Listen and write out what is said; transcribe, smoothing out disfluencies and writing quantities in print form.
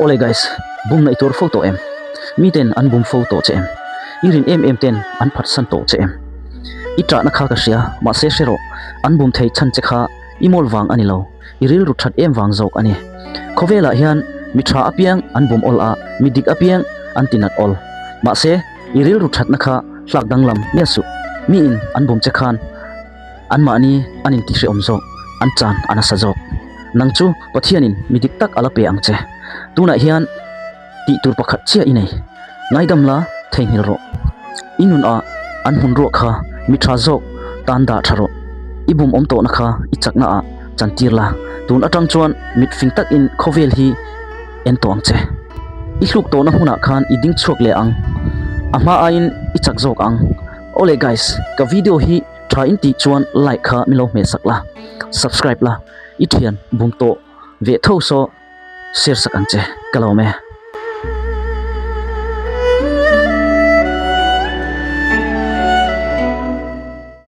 Awle guys, bum na i tuar fo tawh em? Mi ten an bum fo tawh che em? I rin em em ten an phatsan tawh che em? I ṭahna kha ka hria, mahse hre rawh, an bum thei chhan che kha i mawl vang a ni lo, i rilru ṭhat em vang zawk a ni. Khawvelah hian mi ṭha apiang an bum awl a, mi dik apiang an ti nat awl. Mahse, i rilru ṭhatna kha hlak danglam miah suh, miin an bum che khan anmahni an intihrehawm zawk, an chan a nasa zawk. Nang chu Pathianin mi dik tak a la pe ang che. Tunah hian tih tur pakhat chiah i nei. Ngaidam la, theihnghilh rawh. I nun ah an hmun ruah kha mi tha zawk tan dah tha rawh. I bum awm tawhna kha i chakna ah chantir la. Tun atang chuan mit fing tak in khawvel hi en tawh ang che. I hluk tawhna hmunah khan i ding chhuak leh ang. A hma aiin i chak zawk ang. Awle guys, ka video hi tha in tih chuan like kha min lo hmeh sak la, subscribe la, i thian bum tawh ve tho saw share sak ang che. Ka lawm e.